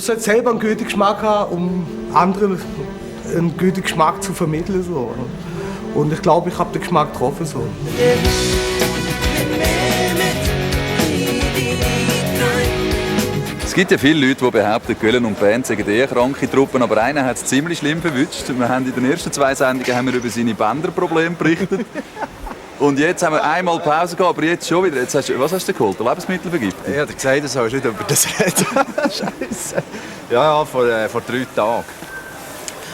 sollte selber einen guten Geschmack haben, um anderen einen guten Geschmack zu vermitteln. So. Und ich glaube, ich habe den Geschmack getroffen. So. Es gibt ja viele Leute, die behaupten, Köln und Bern seien eher kranke Truppen, aber einer hat es ziemlich schlimm verwünscht. Wir haben in den ersten 2 Sendungen haben wir über seine Bänderprobleme berichtet. Und jetzt haben wir einmal Pause gehabt, aber jetzt schon wieder. Jetzt was hast du geholt? Eine Lebensmittelvergiftung? Ich habe gesagt, du sollst nicht über das reden. Scheiße. Ja, vor 3 Tagen.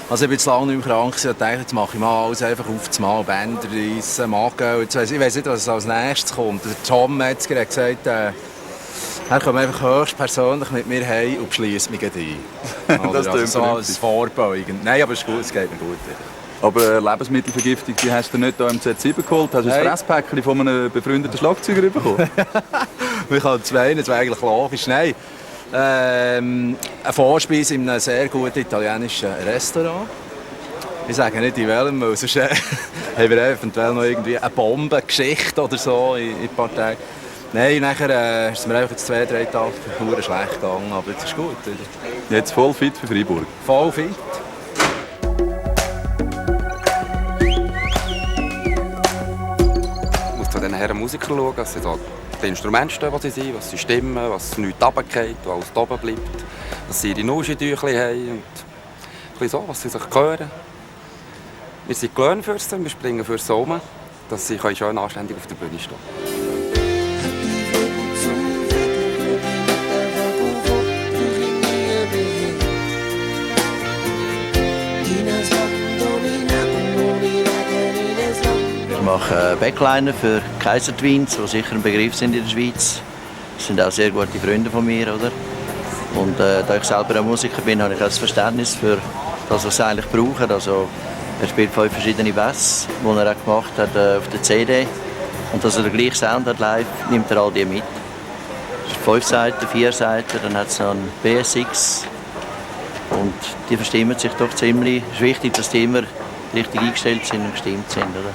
Also ich bin zu lange nicht mehr krank und dachte, jetzt mache ich mal alles einfach auf das Mal. Bänder reissen, Magen. Ich weiss nicht, was als nächstes kommt. Der Tom Metzger hat gesagt, er kommt einfach höchstpersönlich mit mir heim und beschliesst mich ein. Das also so als Vorbeugen. Nein, aber es ist gut, es geht mir gut. Aber Lebensmittelvergiftung, die hast du nicht hier im Z7 geholt? Hast du ein Fresspäckchen von einem befreundeten Schlagzeuger bekommen? Wir können 2, das wäre eigentlich logisch. Nein. Eine Vorspeise in einem sehr guten italienischen Restaurant. Ich sage nicht in welchem, weil sonst haben wir eventuell noch irgendwie eine Bombengeschichte oder so in ein paar Tagen. Nein, nachher ist es mir einfach jetzt 2, 3 Tage schlecht gegangen, aber jetzt ist gut wieder. Jetzt voll fit für Freiburg? Voll fit. Ich muss zu diesen Herren Musikern schauen, dass sie da die Instrumente stehen, was sie sind, was sie stimmen, was nichts runterfällt, was alles oben bleibt. Dass sie ihre Nuschentücher haben und ein so, was sie sich hören. Wir sind gelöhnt für sie, wir springen für sie um, dass sie schön anständig auf der Bühne stehen. Ich mache Backliner für Kaiser Twins, die sicher ein Begriff sind in der Schweiz. Das sind auch sehr gute Freunde von mir, oder? Und da ich selber ein Musiker bin, habe ich auch das Verständnis für das, was sie eigentlich brauchen. Also, er spielt 5 verschiedene Bass, die er auch gemacht hat auf der CD. Und dass er den gleichen Sound hat live, nimmt er all die mit. 5 Seiten, 4 Seiten, dann hat es noch einen BSX. Und die verstimmen sich doch ziemlich. Es ist wichtig, dass die immer richtig eingestellt sind und gestimmt sind, oder?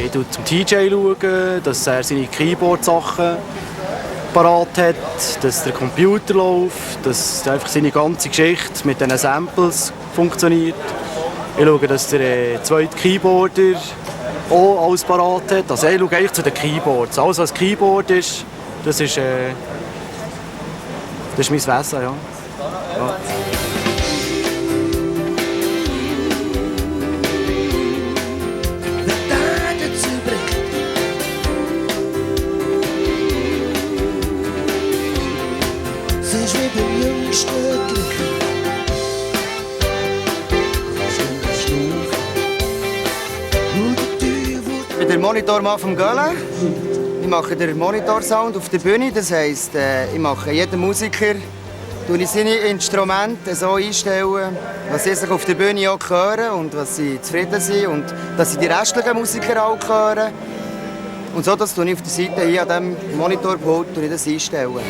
Ich schaue zum DJ, dass er seine Keyboard-Sachen parat hat, dass der Computer läuft, dass einfach seine ganze Geschichte mit diesen Samples funktioniert. Ich schaue, dass der zweite Keyboarder auch alles parat hat. Also ich schaue eigentlich zu den Keyboards. Alles, was Keyboard ist, das ist mein Wesen, ja. Ich bin der Monitormann vom Gölle. Ich mache den Monitorsound auf der Bühne. Das heisst, ich mache jeden Musiker seine Instrumente so einstellen, dass sie sich auf der Bühne auch hören und dass sie zufrieden sind und dass sie die restlichen Musiker auch hören. Und so, dass ich auf der Seite hier an diesem Monitorpult das einstellen.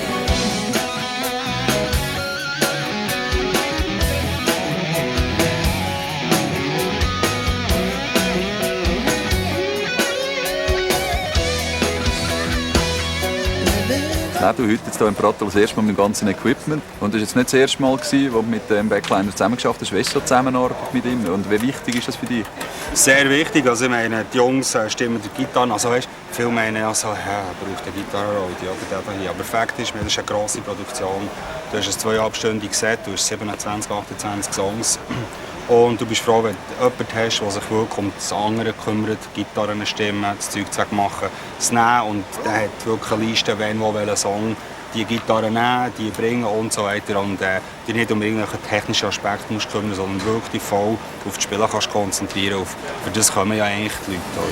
Du heute jetzt hier im Prato das erste Mal mit dem ganzen Equipment. Und das war jetzt nicht das erste Mal, als du mit dem Backliner zusammengearbeitet hast. Wie ist so die Zusammenarbeit mit ihm? Und wie wichtig ist das für dich? Sehr wichtig. Also ich meine, die Jungs stimmen die Gitarre. Also weißt, viele meinen ja so, braucht eine Gitarre oder der hier. Aber Fakt ist, das ist eine grosse Produktion. Du hast ein 2,5-stündiges Set, du hast 27, 28 Songs. Und du bist froh, wenn du jemanden hast, der sich wirklich um das andere kümmert, Gitarren stimmen, das Zeug zu machen, das nehmen. Und der hat wirklich eine Liste, wenn wo welchen Song die Gitarre nehmen, die bringen und so weiter. Und dich nicht um irgendwelche technischen Aspekte musst kümmern, sondern wirklich voll auf das Spielen kannst konzentrieren. Für das kommen ja eigentlich die Leute auch.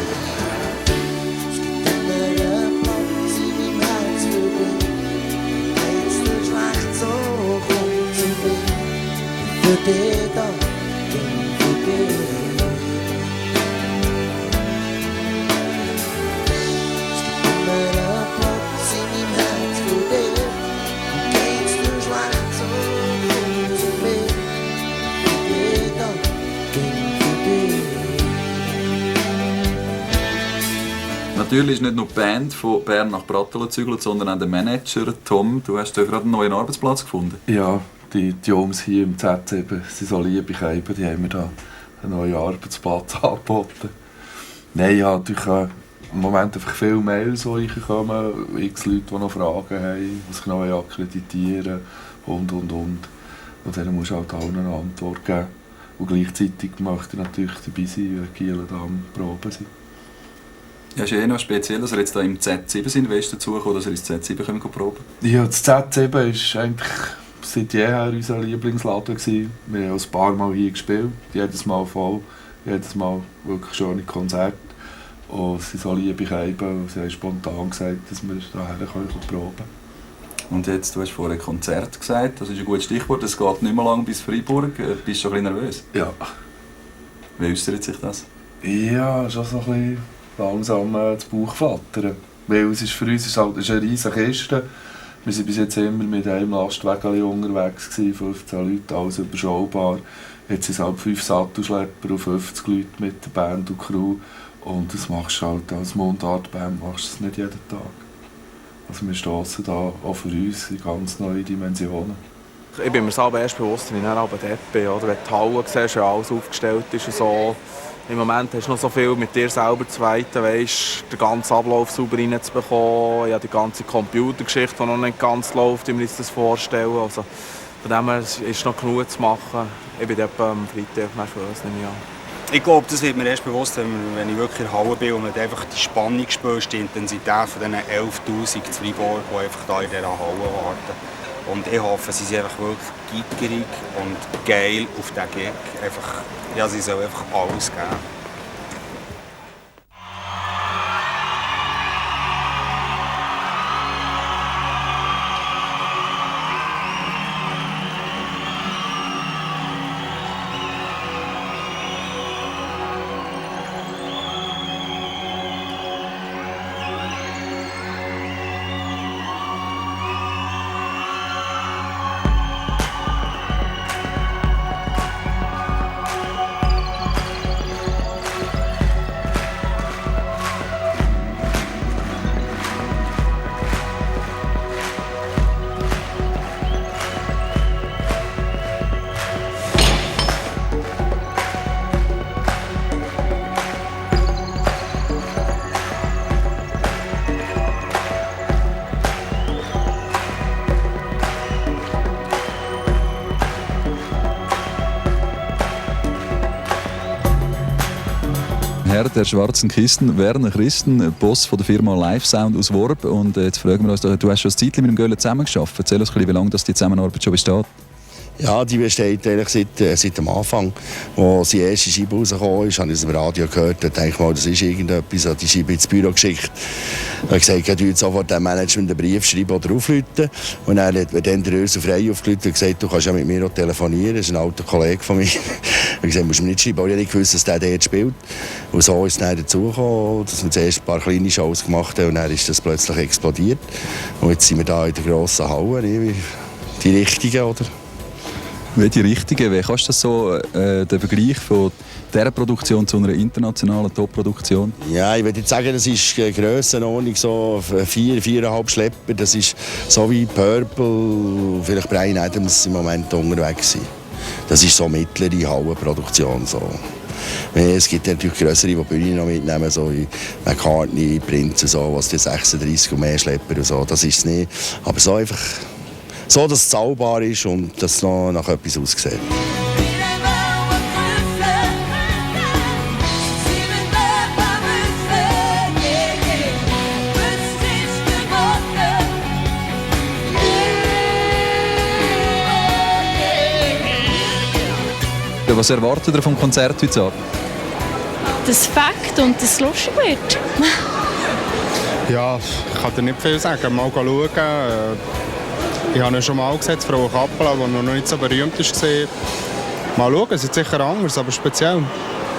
Natürlich ist nicht nur die Band von Bern nach Pratteln gezügelt, sondern auch der Manager Tom. Du hast ja gerade einen neuen Arbeitsplatz gefunden. Ja, die Jungs hier im Z7 sind so liebe Keiben, die haben mir da einen neuen Arbeitsplatz angeboten. Nein, ich habe natürlich im Moment einfach viele Mails, die reinkommen, x Leute, die noch Fragen haben, was ich noch akkreditieren und. Und dann musst du halt allen eine Antwort geben. Und gleichzeitig möchte ich natürlich dabei sein, wenn Giel da am Proben sind. Ja, es ist noch speziell, dass wir jetzt hier im Z7 sind. Wie ist dazu gekommen, dass wir ins Z7 proben können? Ja, das Z7 war eigentlich seit jeher unser Lieblingsladen. Wir haben ein paar Mal hier gespielt, jedes Mal voll, jedes Mal wirklich schöne Konzerte. Und sie sind so liebe Keiben und sie haben spontan gesagt, dass wir hierher proben können. Und jetzt, du hast vorhin Konzert gesagt, das ist ein gutes Stichwort, es geht nicht mehr lang bis Freiburg. Bist du schon ein bisschen nervös? Ja. Wie äußert sich das? Ja, schon so ein bisschen langsam das Bauch flattern. Weil es ist für uns ist halt, eine riesige Kiste. Wir waren bis jetzt immer mit einem Lastwagen unterwegs, 15 Leute, alles überschaubar. Jetzt sind es halt 5 Sattelschlepper und 50 Leute mit der Band und Crew. Und das machst du halt als Mundartband machst du nicht jeden Tag. Also wir stoßen da auch für uns in ganz neue Dimensionen. Ich bin mir selber erst bewusst, wenn ich dann aber dort bin, oder wenn die Halle siehst, wie alles aufgestellt ist und so. Im Moment hast du noch so viel mit dir selber zu weiten, weißt, den ganzen Ablauf sauber reinzubekommen. Ja, die ganze Computergeschichte, die noch nicht ganz läuft, wie wir uns das vorstellen. Also, von dem her ist noch genug zu machen. Ich bin etwa am Freitag nervös, nehme ich an. Ich glaube, das wird mir erst bewusst, wenn ich wirklich in der Halle bin und man einfach die Spannung spürst, die Intensität von diesen 11'000 zu Freiburg, die einfach da in dieser Halle warten. Und ich hoffe, sie sind einfach wirklich gitterig und geil auf diesen Gig. Einfach, ja, sie sollen einfach alles geben. Herr der schwarzen Kisten, Werner Christen, Boss von der Firma Live Sound aus Worb. Und jetzt fragen wir uns, du hast schon ein Zeitchen mit dem Göller zusammengearbeitet. Erzähl uns ein bisschen, wie lange die Zusammenarbeit schon besteht. Ja, die besteht eigentlich seit dem Anfang. Als die erste Scheibe rausgekommen ist, habe ich es im Radio gehört. Da dachte ich mal, das ist irgendetwas. Ich habe die Scheibe ins Büro geschickt. Ich habe gesagt, ich würde sofort dem Management einen Brief schreiben oder aufrufen. Und dann hat dann der Öser frei aufgerufen und gesagt, du kannst ja mit mir auch telefonieren. Das ist ein alter Kollege von mir. Ich habe gesagt, musst du mir nicht schreiben. Aber ich habe nicht gewusst, dass der dort spielt. Und so ist es dann dazugekommen, dass wir zuerst ein paar kleine Shows gemacht haben und dann ist das plötzlich explodiert. Und jetzt sind wir da in der grossen Halle, die richtigen, oder? Wie die richtige? Wie kannst du das so, den Vergleich von dieser Produktion zu einer internationalen Top-Produktion? Ja, ich würde jetzt sagen, das ist eine Grössenordnung, so 4,5 Schlepper. Das ist so wie Purple, vielleicht Bryan Adams im Moment unterwegs sind. Das ist so mittlere Hallenproduktion. So. Es gibt natürlich grössere, die Bühne noch mitnehmen, so wie McCartney, Prince und so, was die 36 und mehr Schlepper und so. Das ist es nicht. Aber so einfach, so dass es zahlbar ist und dass es noch nach etwas aussieht. Was erwartet ihr vom Konzert heute Abend? Das es fängt und dass es lustig wird. Ja, ich kann dir nicht viel sagen. Mal schauen. Ich habe ihn schon mal gesehen, Frau Kappel, die noch nicht so berühmt war. Mal schauen, es ist sicher anders, aber speziell.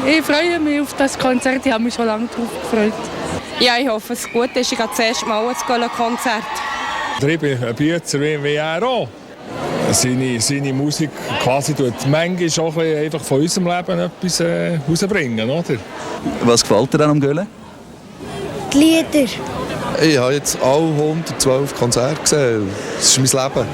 Ich freue mich auf das Konzert, ich habe mich schon lange darauf gefreut. Ja, ich hoffe, es gut ist. Ich gehe das erste Mal ins Konzert. Ich bin ein Bützer wie er auch. Seine Musik quasi tut manchmal auch einfach von unserem Leben etwas rausbringen, oder? Was gefällt dir an am Gölle? Die die Lieder. Ich habe jetzt alle 112 Konzerte gesehen. Das ist mein Leben.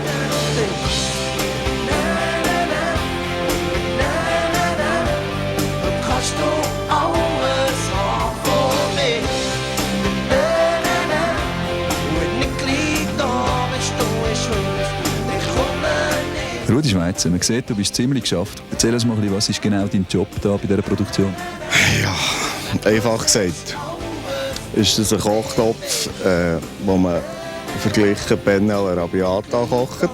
Rudi Schweizer, man sieht, du bist ziemlich geschafft. Erzähl uns mal, was ist genau dein Job da bei dieser Produktion? Ja, einfach gesagt ist das ein Kochtopf, wo man verglichen Penne all'Arrabbiata kocht.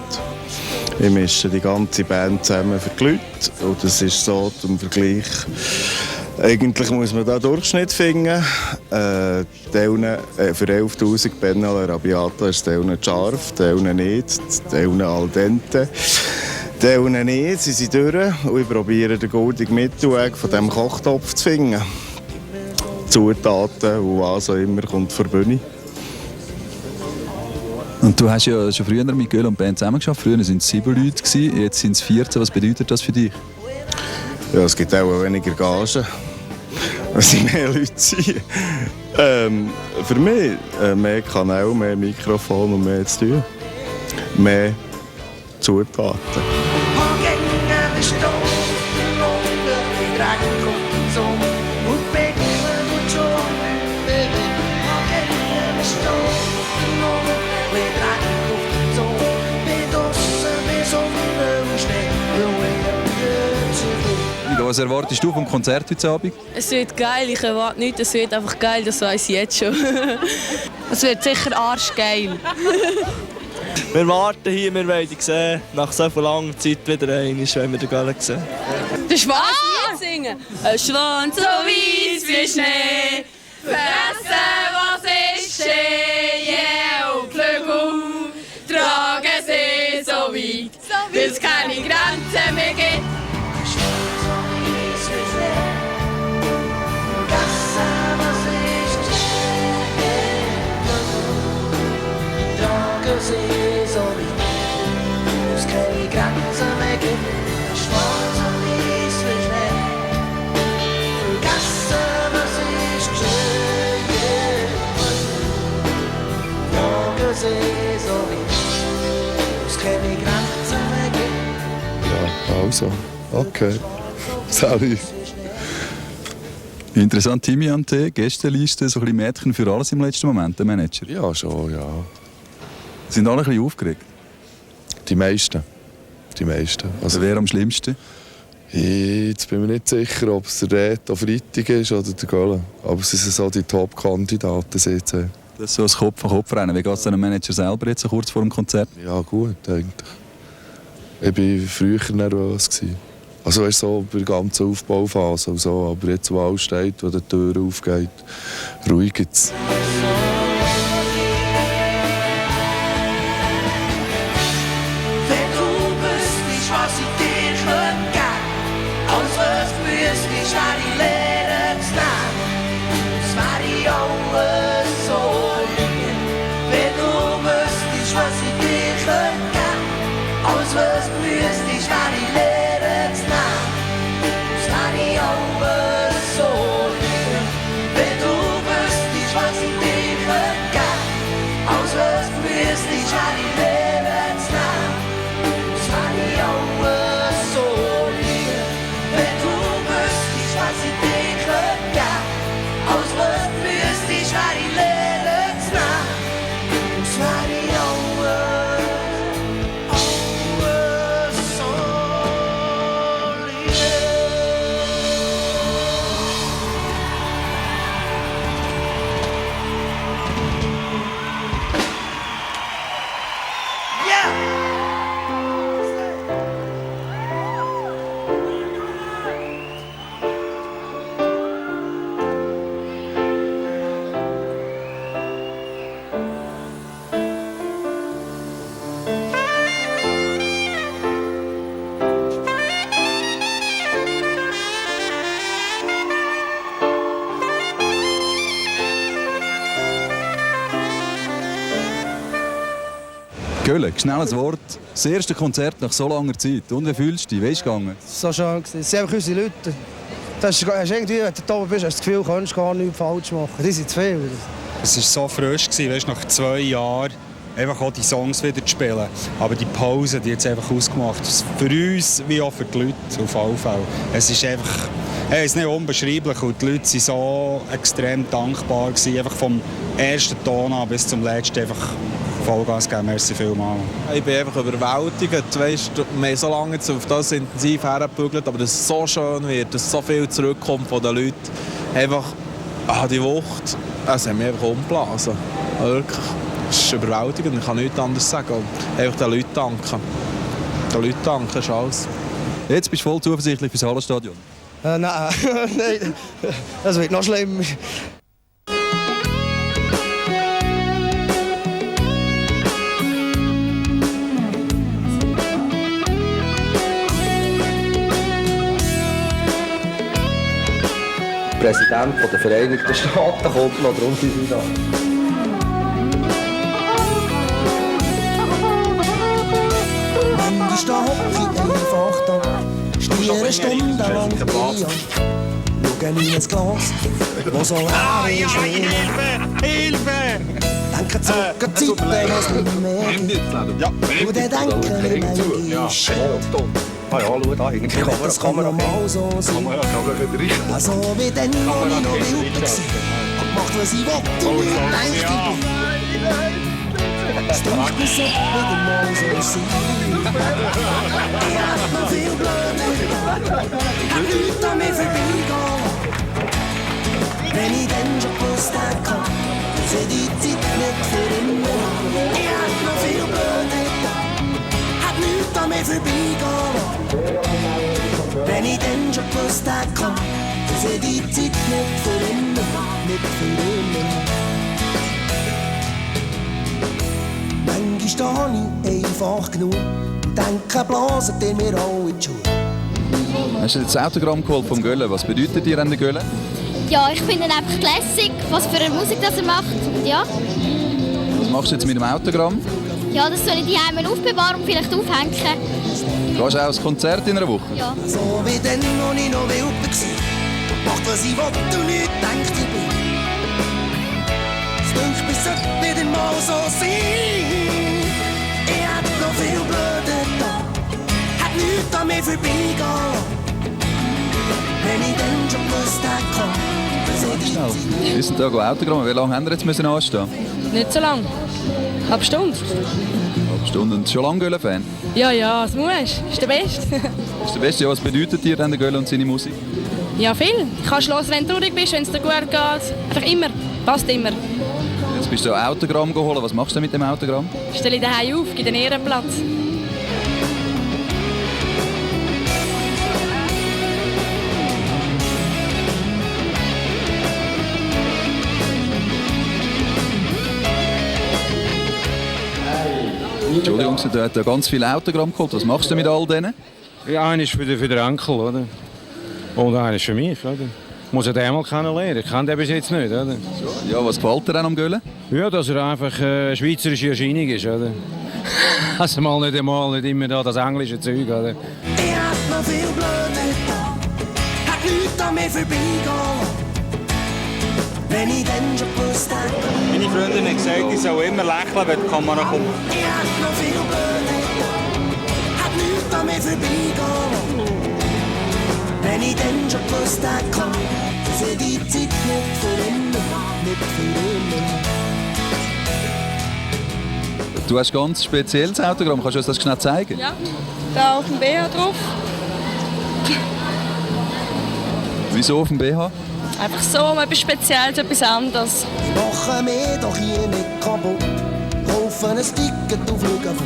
Ich mische die ganze Band zusammen für die Leute. Und das ist so zum Vergleich. Eigentlich muss man da Durchschnitt finden. Für 11'000 Penne all'Arrabbiata ist Teilen scharf, Teilen nicht, Teilen al dente. Teilen nicht, sie sind durch und ich probiere den goldenen Mittelweg von diesem Kochtopf zu finden. Zutaten und was auch immer kommt vor die Bühne. Und du hast ja schon früher mit Göll und Band zusammengearbeitet. Früher waren es 7 Leute, jetzt sind es 14. Was bedeutet das für dich? Ja, es gibt auch weniger Gagen, wenn sie mehr Leute sind. Für mich mehr Kanäle, mehr Mikrofon und mehr zu tun. Mehr Zutaten. Was erwartest du vom Konzert heute Abend? Es wird geil, ich erwarte nichts, es wird einfach geil, das weiss ich jetzt schon. Es wird sicher arschgeil. Wir warten hier, wir wollen dich sehen. Nach so viel langer Zeit wieder einmal, wenn wir den Göller sehen. Der Schwanz singen. Ein Schwanz so weiß wie Schnee. Fressen, was ist Schnee? Yeah, und Flügel tragen sie so weit, weil es keine Grenzen mehr gibt. Ja, also, okay. Salut. Interessant, Timian Tee, Gästeliste, so ein bisschen Mädchen für alles im letzten Moment, der Manager. Ja, schon, ja. Sind alle ein bisschen aufgeregt? Die meisten. Also wer am schlimmsten? Jetzt bin ich mir nicht sicher, ob es der Red am Freitag ist oder der Göller. Aber es sind so die Top-Kandidaten. Das ist so ein Kopf-an-Kopf-Rennen. Wie geht es dem Manager selber jetzt so kurz vor dem Konzert? Ja, gut, eigentlich. Ich war früher nervös. Also weißt, so bei der ganzen Aufbauphase. Und so. Aber jetzt, wo alles steht, wo die Tür aufgeht, ruhig jetzt. Gölle, schnelles Wort. Das erste Konzert nach so langer Zeit. Und wie fühlst du dich? Wie ist es gegangen? So schön. Es sind einfach unsere Leute. Hast irgendwie, wenn du da oben bist, hast du das Gefühl, du kannst gar nichts falsch machen. Die sind zu viel. Es war so frisch, weißt, nach 2 Jahren einfach auch die Songs wieder zu spielen. Aber die Pause, die hat es einfach ausgemacht. Für uns wie auch für die Leute auf alle Fälle. Es ist einfach, es ist nicht unbeschreiblich und die Leute waren so extrem dankbar gewesen, einfach vom ersten Ton an bis zum letzten einfach Vollgas geben. Merci vielmals. Ich bin einfach überwältigt. Weißt, wir haben so lange jetzt auf das intensiv hergebügelt, aber dass es so schön wird, dass so viel zurückkommt von den Leuten. Einfach die Wucht, das haben wir einfach umgeblasen. Wirklich. Es ist überwältigend, ich kann nichts anderes sagen. Einfach den Leuten danken. Den Leuten danken ist alles. Jetzt bist du voll zuversichtlich für das Hallenstadion? Nein, nein, das wird noch schlimmer. Der Präsident der Vereinigten Staaten kommt noch, darum sind sie da. Manchmal stehe ich einfach da, stiere stundenlang die an. Schaue in ein Glas, wo so leer ist wie Hilfe! Denke zurück an Zeiten, was nicht mehr gibt. Und dann denke ich manchmal, shit. Das kann man mal so sein. Also wie dann, wo ich noch wild war. Hab gemacht, was ich will und ich denke, ich bin. Es denkt mir so, wie dann mal so sein. Ich hab noch viel Blöde, ich hab nichts an mir vorbeigehen. Wenn ich dann schon gewusst hätte, dass ich die Zeit nicht für immer. Ich hab noch viel Blöde, hab nichts an mir vorbeigehen. Wenn ich dann schon gewusst hätte, dass ich die Zeit nicht für immer, nicht für immer. Manchmal stehe ich einfach genug und denke, blasen ihr mir alle in die Schuhe. Hast du jetzt das Autogramm geholt vom Gölle? Was bedeutet dir an der Gölle? Ja, ich finde ihn einfach lässig, was für eine Musik das er macht. Und ja. Was machst du jetzt mit dem Autogramm? Ja, das soll ich daheim aufbewahren und vielleicht aufhängen. Gehst du auch ins Konzert in einer Woche? Ja. So wie dann, als ich noch wild war. Macht, was ich will und nicht denkt, ich bin. Es denkt mir, sollte wieder mal so sein. Ich hab noch viel Blöde da, hab nichts an mir vorbeigehen. Wenn ich dann schon gewusst hätte, dass ich die Zeit... Wir sind hier Autogramm. Wie lange haben wir jetzt müssen anstehen? Nicht so lange. Halb Stunde. Halb Stunde. Und schon lange Gölle-Fan? Ja, ja, das musst. Ist der Beste. Ist der Beste. Ja, was bedeutet dir denn der Gölle und seine Musik? Ja, viel. Du kannst hören, wenn du traurig bist, wenn es dir gut geht. Einfach immer. Passt immer. Jetzt bist du ein Autogramm geholt. Was machst du mit dem Autogramm? Stell dich daheim auf, gib den Ehrenplatz. Entschuldigung, du hast ja ganz viele Autogramm geholt. Was machst du mit all denen? Ja, einer ist für den Enkel, oder? Und einer ist für mich, oder? Ich muss den mal kennenlernen. Ich kenne den bis jetzt nicht, oder? Ja, was gefällt dir denn am Gölle? Ja, dass er einfach schweizerische Erscheinung ist, oder? Also mal nicht immer da das englische Zeug, oder? Ich hab noch viel Blöde da, hab nichts an mir vorbeigehen. Wenn ich dann schon gewusst hätte. Meine Freundin hat gesagt, ich soll immer lächeln, wenn die Kamera kommt. Ich hab noch viel Blöde da, hab nichts an mir vorbeigehen. Wenn ich dann schon gewusst hätte, dass ich die Zeit nicht für immer, nicht für immer. Du hast ein ganz spezielles Autogramm. Kannst du uns das schnell zeigen? Ja, da auf dem BH drauf. Wieso auf dem BH? Einfach so, etwas Spezielles, etwas anderes. Machen wir doch hier nicht kaputt, kaufen ein Ticket und fliegen fort.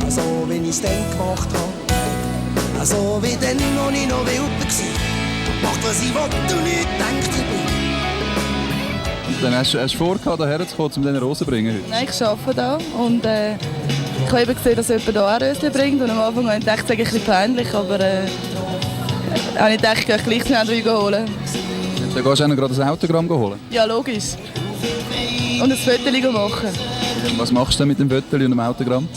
Also wie ich's dann gemacht hab, also wie dann, als ich noch wild war. Macht, was ich will und nicht denkt, ich bin. Dann hast du vor, hierher zu kommen, um diese Rosen zu bringen heute? Nein, ich arbeite hier und ich habe eben gesehen, dass jemand hier auch Röschen bringt. Und am Anfang habe ich gedacht, das ist ein bisschen peinlich, aber habe ich gedacht, ich gehe gleich schnell holen. Dann gehst du auch gerade ein Autogramm holen? Ja, logisch. Und ein Foto machen. Was machst du denn mit dem Foto und dem Autogramm?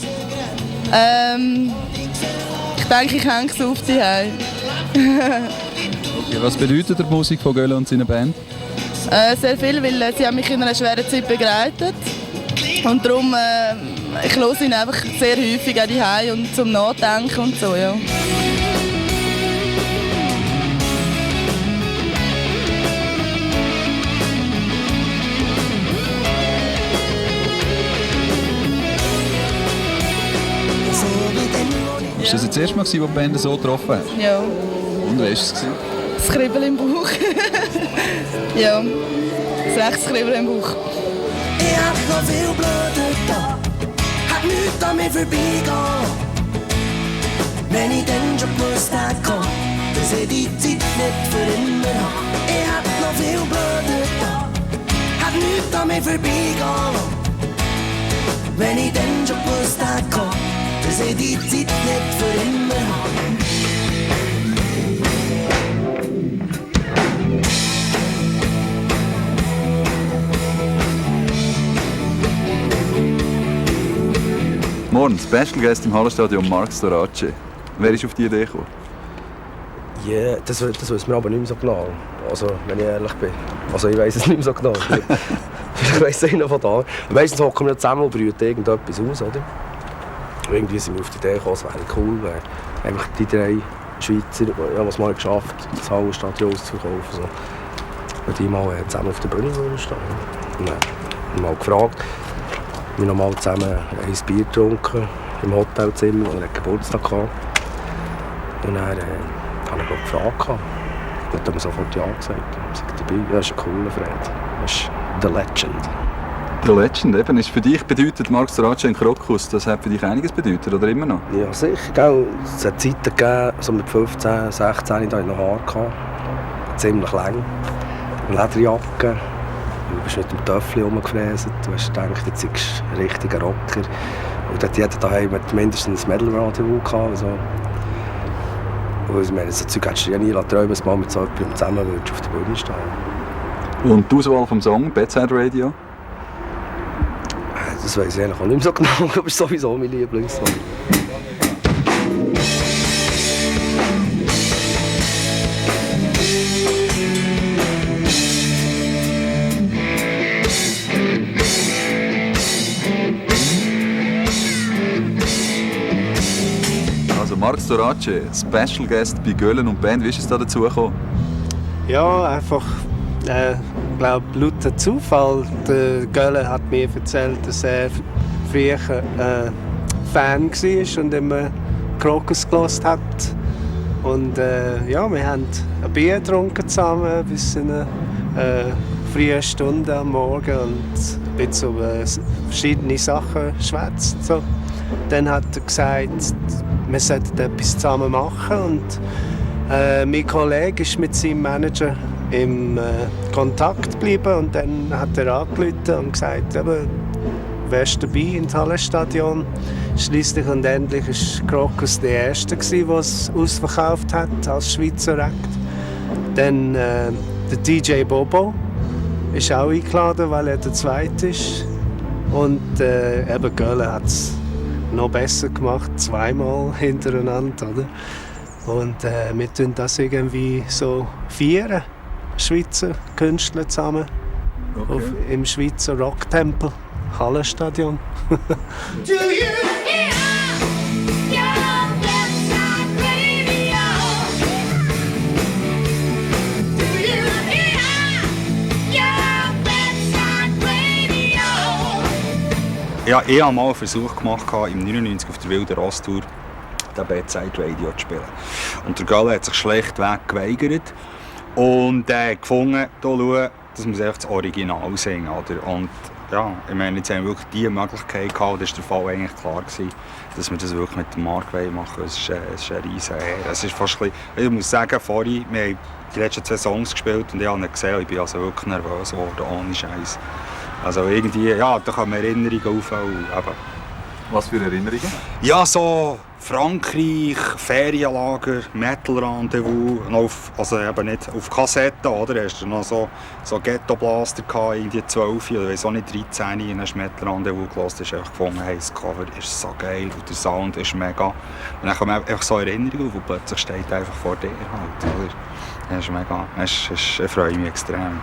Ich denke, ich hänge es auf die Hause. Okay, was bedeutet die Musik von Gölle und seiner Band? Sehr viel, weil sie haben mich in einer schweren Zeit begleitet. Und darum, ich höre ihn einfach sehr häufig auch daheim und zum Nachdenken und so, ja. Ist das das erste Mal, wo die Band so getroffen hat? Ja. Und wie war es? Das Kribbeln im Bauch. Ja, das rechte Kribbeln im Bauch. Ich hab noch viel Blöde da, hat nichts an mir vorbeigehen. Wenn ich dann schon gewusst hätte, dass ich die Zeit nicht für immer habe. Ich hab noch viel Blöde da, hat nichts an mir vorbeigehen. Wenn ich dann schon gewusst hätte, dass ich die Zeit nicht für immer habe. Morgen, Special Guest im Hallenstadion Marc Storace. Wer ist auf die Idee gekommen? Ja, das weiß mir aber nicht mehr so genau. Also, wenn ich ehrlich bin. Also, ich weiß es nicht mehr so genau. Ich weiss es noch von da. Meistens hocken wir zusammen und brüten irgendetwas aus, oder? Und irgendwie sind wir auf die Idee gekommen, es wäre cool, wenn einfach die 3 Schweizer, die es mal geschafft haben, das Hallenstadion auszuverkaufen. So. Und die mal zusammen auf der Bühne stehen. Und dann haben wir mal gefragt. Wir haben mal zusammen ein Bier getrunken im Hotelzimmer, wo er Geburtstag hatte. Und dann habe ich gefragt. Und hat mir sofort ja gesagt. Ich sagte, dabei, das ist ein cooler Freund. Das ist The Legend. The Legend, eben, ist für dich bedeutet Marc Storace ein Krokus. Das hat für dich einiges bedeutet, oder immer noch? Ja, sicher. Gell? Es hat Zeiten gegeben, so mit 15, 16, da hatte ich noch Haare. Ziemlich lang. Eine Lederjacke. Du bist mit dem Töffel rumgefräst. Du hast gedacht, jetzt bist du ein richtiger Rocker. Und dort jeder daheim hat mindestens ein Metal-Radio gehabt. Also. Und ich meine, so Zeug hättest du ja nie träumen, dass mal mit so jemandem zusammen auf der Bühne stehen. Und die Auswahl vom Song, Bedside Radio? Das weiss ich eigentlich auch nicht mehr so genau, aber es ist sowieso mein Lieblingssong. Also Marc Storace, Special Guest bei Göhlen und Band, wie ist es da dazu gekommen? Ja, einfach, ich glaube, lauter Zufall. Der Göhlen hat mir erzählt, dass er früher Fan war und immer Krokus gehört hat. Und ja, wir haben ein Bier getrunken zusammen bis in eine frühe Stunde am Morgen und ein bisschen über verschiedene Sachen geschwätzt. So. Dann hat er gesagt, wir sollten etwas zusammen machen. Und mein Kollege ist mit seinem Manager im Kontakt geblieben und dann hat er angerufen und gesagt, wärst du dabei im Hallenstadion? Schliesslich und endlich war Krokus der Erste, der es ausverkauft hat als Schweizer Act. Dann der DJ Bobo ist auch eingeladen, weil er der Zweite ist. Und eben Göhlen hat es noch besser gemacht, zweimal hintereinander. Oder? Und wir tun das irgendwie so feiern. Schweizer Künstler zusammen im Schweizer Rocktempel, Hallenstadion. Ja, ich habe mal einen Versuch gemacht, im 99 auf der Wilden Ross-Tour den Bedside Radio zu spielen. Und der Göhlen hat sich schlechtweg geweigert und gefunden, schau, das muss einfach das Original singen. Oder? Und ja, ich meine, jetzt haben wir wirklich die Möglichkeit gehabt, das war der Fall eigentlich klar gewesen, dass wir das wirklich mit dem Marc machen wollen. Es ist eine riesen Ehre. Es ist fast ein bisschen, ich muss sagen, vorhin, wir haben die letzten 2 Songs gespielt und ich habe ihn gesehen, ich bin also wirklich nervös geworden, ohne Scheiß. Also irgendwie, ja, da kommen Erinnerungen auf. Was für Erinnerungen? Ja, so Frankreich, Ferienlager, Metal-Rendezvous, also eben nicht auf Kassetten, oder? Hast du noch so Ghetto-Blaster gehabt, irgendwie 12 oder weiss auch nicht, 13, und hast Metal-Rendezvous gehört, hast du gefunden, hey, das Cover ist so geil und der Sound ist mega. Und dann kommen einfach so Erinnerungen auf und plötzlich steht einfach vor dir halt, oder? Das ist mega. Ich freue mich extrem.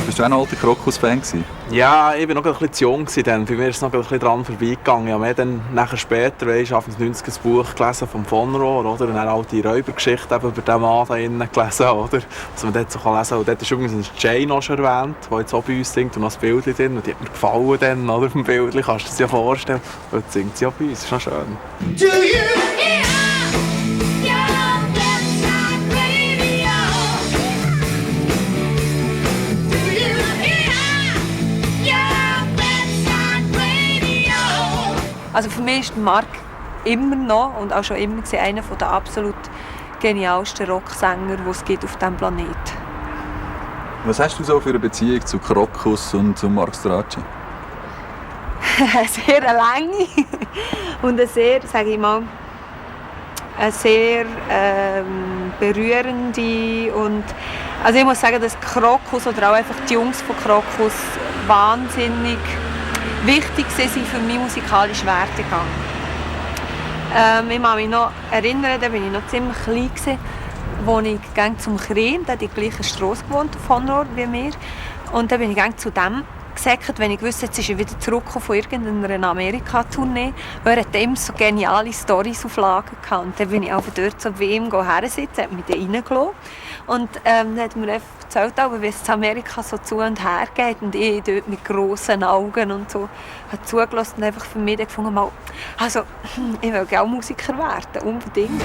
Bist du auch ein alter Krokus-Fan gewesen? Ja, ich war noch ein bisschen zu jung dann. Bei mir ist es noch ein bisschen dran vorbeigegangen. Ich habe mir dann nachher später, Anfang des 90er, ein Buch gelesen vom von Rohr, oder? Und dann auch die Räubergeschichte über den Mann da innen gelesen, oder? Was man dort so lesen kann. Und dort ist übrigens Jane noch schon erwähnt, die jetzt auch bei uns singt und noch ein Bild drin. Und die hat mir gefallen dann, oder? Auf dem Bild, kannst du dir das ja vorstellen. Und jetzt singt sie auch bei uns, das ist noch schön. Do you Also für mich ist Marc immer noch und auch schon immer einer der absolut genialsten Rocksänger, die es gibt auf diesem Planeten. Was hast du so für eine Beziehung zu Krokus und zu Marc Stracci? Sehr lange und eine sehr, sage ich mal, eine sehr berührende und also ich muss sagen, dass Krokus oder auch einfach die Jungs von Krokus wahnsinnig wichtig sind für meinen musikalischen Werdegang. Ich kann mich noch erinnern, da war ich noch ziemlich klein, als ich zum Chrien, der hat in der gleichen Strasse gewohnt, von Rohr wie mir. Und dann bin ich zu dem gesagt, wenn ich wusste, jetzt ist er wieder zurückgekommen von irgendeiner Amerika-Tournee, weil er immer so geniale Storys auf Lager hatte. Und dann bin ich auch dort so bei ihm hersitzen, hat mich da reingelassen. Und dann hat mir erzählt, wie es in Amerika so zu und her geht. Und ich dort mit grossen Augen und so habe zugelassen und einfach für mich gefunden, also, ich will auch Musiker werden, unbedingt.